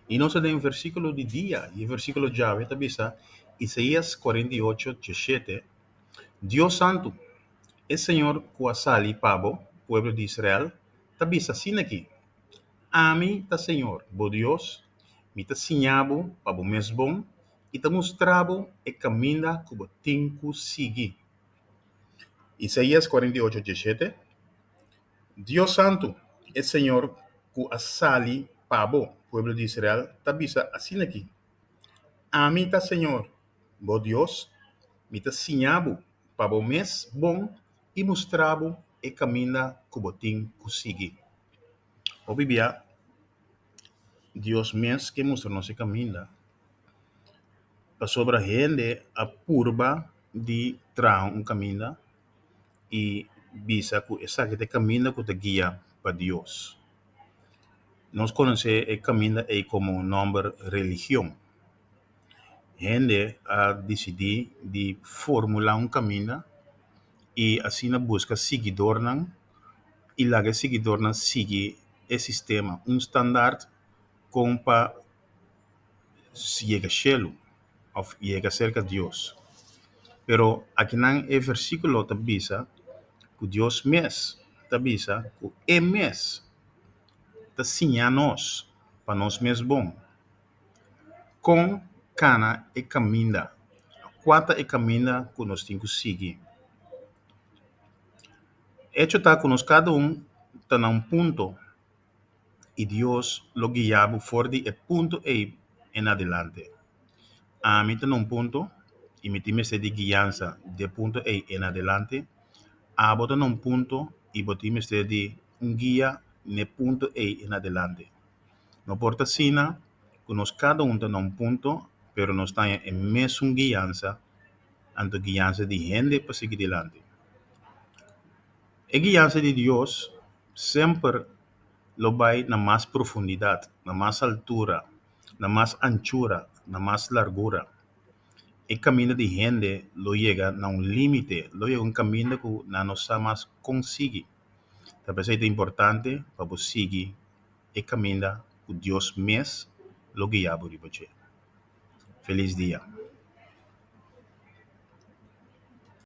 I nos ta den versíkulo di dia, i e versíkulo djawe ta bisa Isaías 48, 17, Dios Santu, e Señor ku a sali pa bo, pueblo di Israel, ta bisa asin'aki, Ami ta Señor, bo Dios, mi ta siña bo pa bo mes bon i ta mustra bo e kaminda ku bo tin ku sigui. Isaías 48, 17, Dios Santu, e Señor ku a sali pa bo, pueblo di Israel, ta bisa asin'aki, Ami ta Señor, bo Dios, mi ta siña bo pa bo mes bon i mustra bo e kaminda ku bo tin ku sigui. Hopi bia Dios mes ke mustra nos e kaminda, pasobra hende a purba di traha un kaminda i bisa ku esaki ta e kaminda ku ta guia pa Dios. Nos konosé e kaminda ei komo nòmber religion. Hende a disidí di formulá un kaminda i asina buska siguidornan i laga e siguidornan sigui e sistema, un standaard kon pa yega shelu òf yega serka Dios. Pero akinan e versíkulo ta bisa ku Dios mes ta bisa ku e mes ta siña nos pa nos mes bon. Kon kana e kaminda? Kua ta e kaminda ku nos tin ku sigui? Echo ta ku nos kada un ta na un punto i Dios lo guia bo for di e punto ei en adelante. Ami ta na un punto i mi tin mester di guiansa di e punto ei en adelante. Abo ta na un punto i bo tin mester di un guia n'e punto ei en adelante. No por ta asina ku nos kada un ta na un punto, pero nos ta haña e mesun guiansa, anto guiansa di hende pa sigui dilanti. E guiansa di Dios semper lo bai na mas profundidat, na mas altura, na mas anchura, na mas largura. E kaminda di hende lo yega na un límite, lo yega un kaminda ku nan no sa mas kon sigui. Ta p'esei ta importante pa bo sigui e kaminda ku Dios mes lo guia bo riba dje. Felis dia!